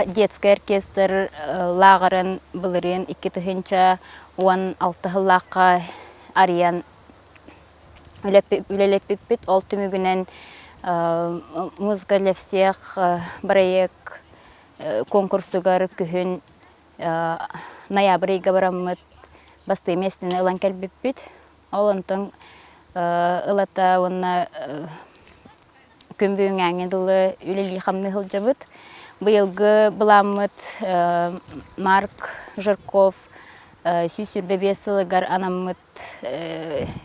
детский оркестр лааҕырын былырыын 2016 сыллаахха арыйан үлэлэппиппит. Ол түмүгүнэн «Музыка для всех» бырайыак конкурсугар күһүн ноябрь ыйга бараммыт бастакы миэстэни ылан кэлбиппит. Ол онтон ылата уонна күн бүгүҥҥээҥҥэ дылы үлэлии-хамныы сылдьабыт. Быйылгы былааммыт Марк Жирков 125 сылыгар анаммыт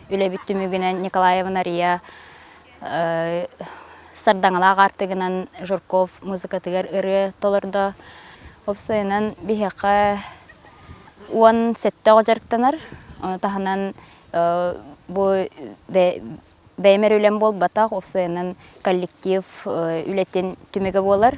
үлэбит түмүгүнэн Николаева Нария Сардаҥалаах аартыгынан Жирков музыкатыгар ырыа толордо. Уопсайынан биһиэхэ 17 оҕо дьарыктанар. Ону таһынан бу бэйэм эрэ үлэм буолбатах, уопсайынан коллектив үлэтин түмүгэ буолар.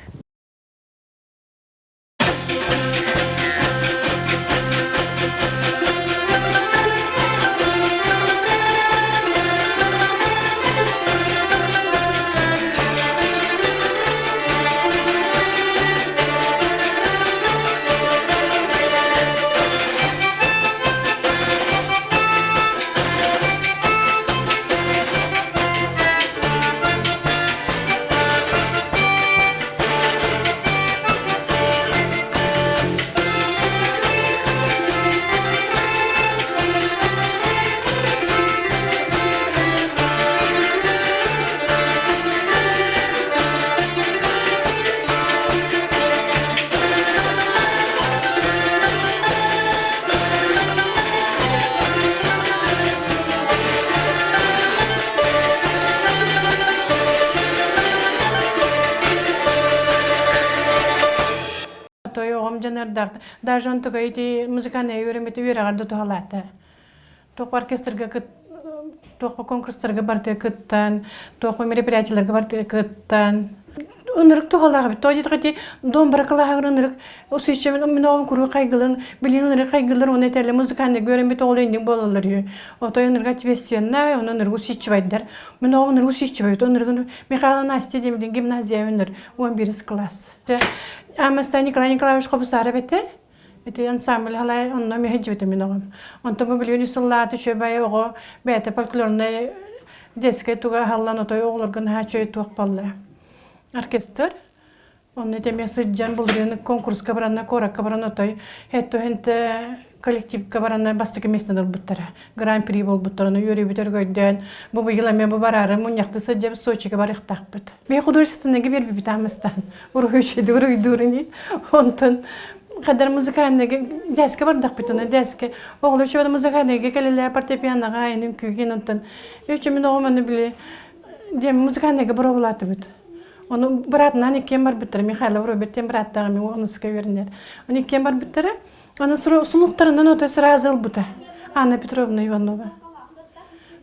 Тойоҕум дьаныардаах даже онтука ити музыкальнай үөрэммити үөрэҕэр да туһалаата. Туох оркестрга кыт туох конкурстарга барытыга кыттан, туох мероприятиеларга барытыга кыттан ынырык туһалаах эбит. Тоҕо диэтэххэ ити домбра кылааһыгар ынырык усуйчабын мин оҕом куруук хайгылын, билигин ынырык хайгылар уонна этэллэр музыкальный үөрэммит оҕолор инник буолаллар үһү. Отой ынырык ответственнай, онон ынырык усуйчубайдар. Мин оҕом ынырык усуйчубайт, ынырыгын Михаил Настя диэн гимназия өнөр 11 класс. Аммастан Николай Николаевич Хобусаров этэ. Ити ансамбль халай онно миһэдьибитим мин оҕом. Онтон бу билигин сыллааты үчүгэй оҕо бэйэтэ фольклорнай детскай туга аһаллан отой оҕолорго наһаа үчүгэй туох буолла. Оркестр. Онно эмиэ сылдьан былырыын конкурска баранна, куоракка баран отой хетто-хенте коллективка баранна бастакы миэстэни ылбыттара. Гран-при буолбуттар, ону үөрүүбүт өргөйдөөн, бу быйыл эмиэ бу бараары мунньахты сылдьабыт Сочига барыахтаахпыт. Мен художественныйга биэрбиппит аамастаан уруһуйчуйдук уруйдуурун онтон хадар музыкальныйга дээскэ бардахпыт она дээскэ оҕолор чуода музыкальныйга кэлэлээ фортепианоҕа айанын күүгин онтон үчү мин оҕом ону били диэн музыкальныйга боруобалаатыбыт ону быраатынаан иккиэн барбыттара Михайлов Роберт диэн бырааттааҕым мен онуска үөрэнэр ону иккиэн барбыттара Аны сулуктарынан ото сразу ылбыта Анна Петровна Иванова.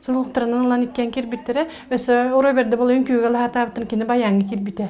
Сулуктарынан ылан иккиэн киирбиттэрэ. Өссө Роберт була үҥкүүгэ лаһатаабытын кини баяҥҥа киирбитэ.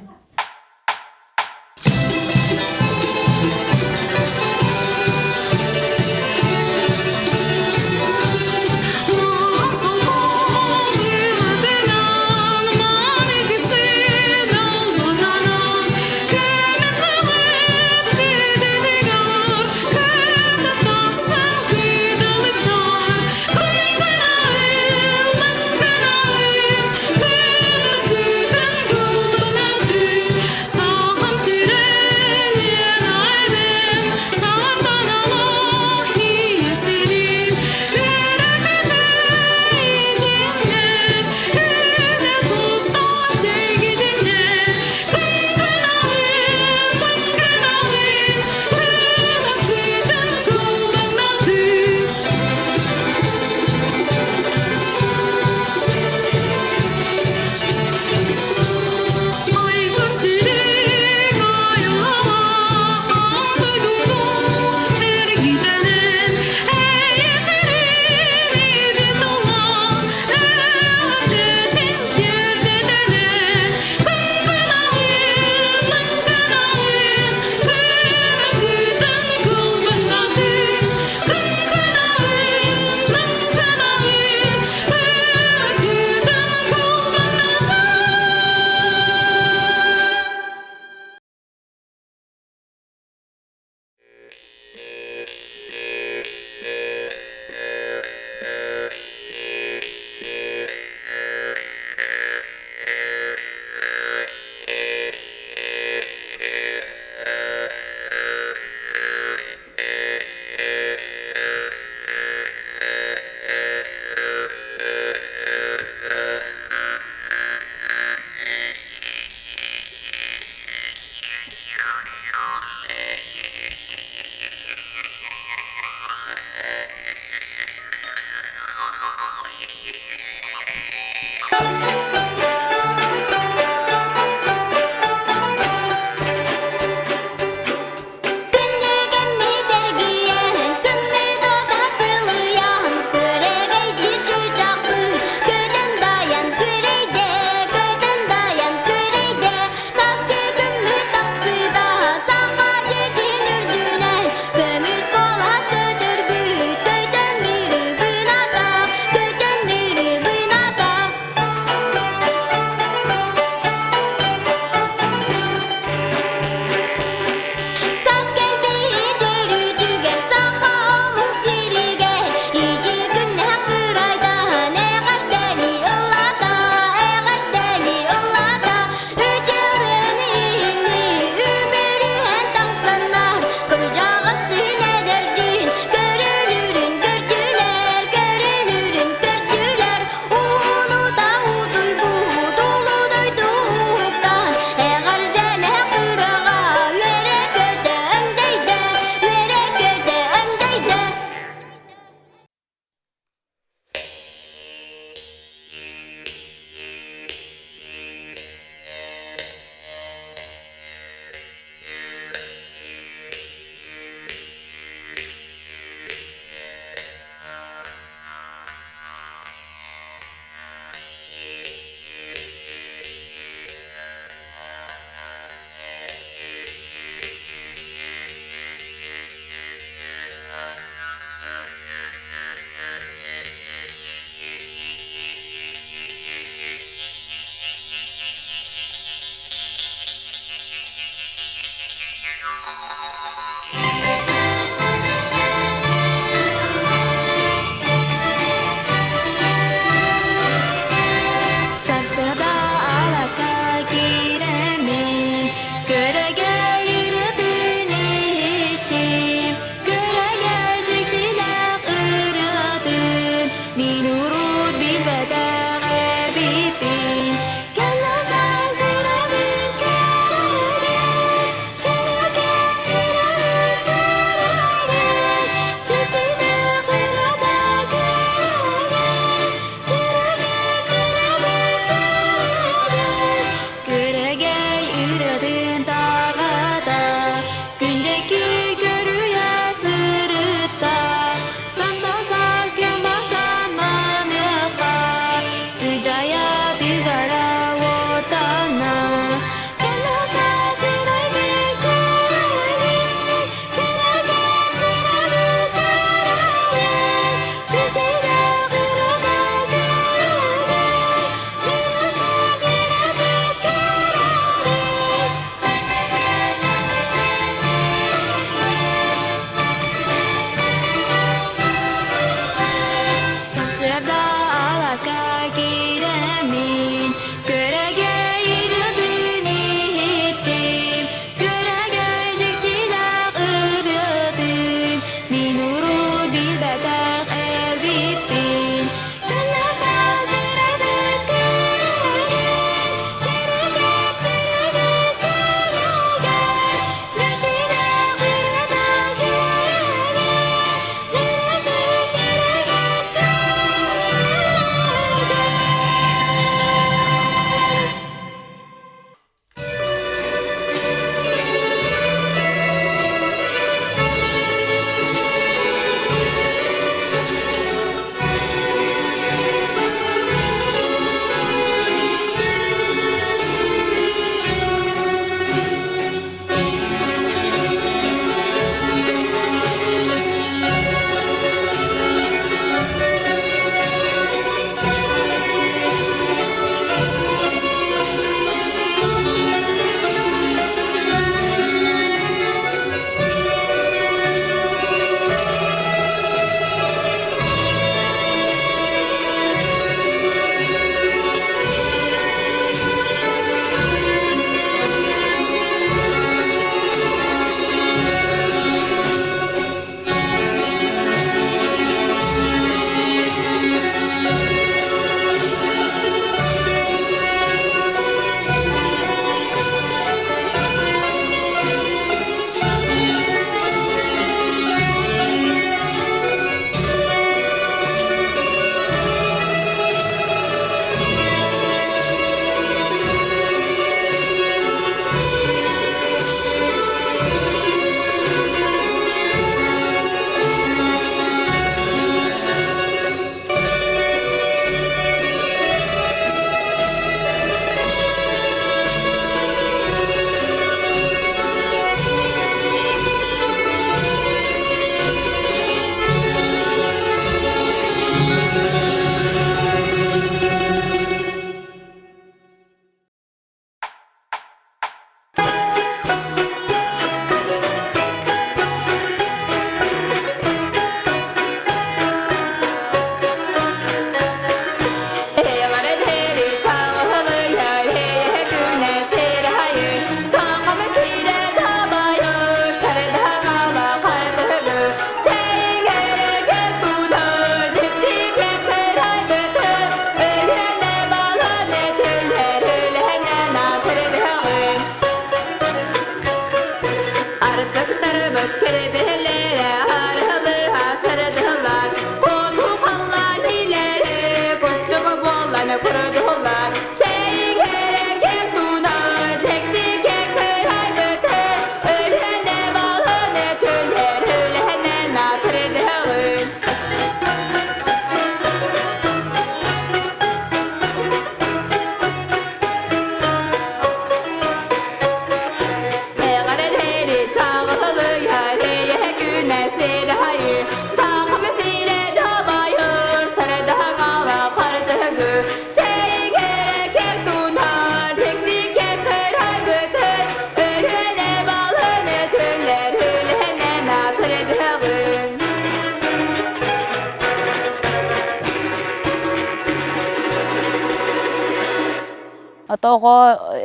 Ото оҕо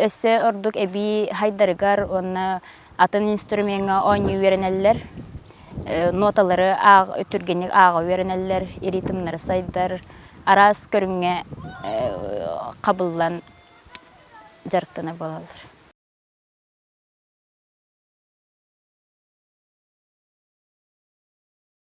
өссө ордук эбии хайдарыгар уонна атын инструмеҥҥа оонньуу үөрэнэллэр. Ноталары түргэнник ааҕа үөрэнэллэр, ритмнары сайдар, араас көрүҥҥэ хабыллан дьарыктанар буолаллар.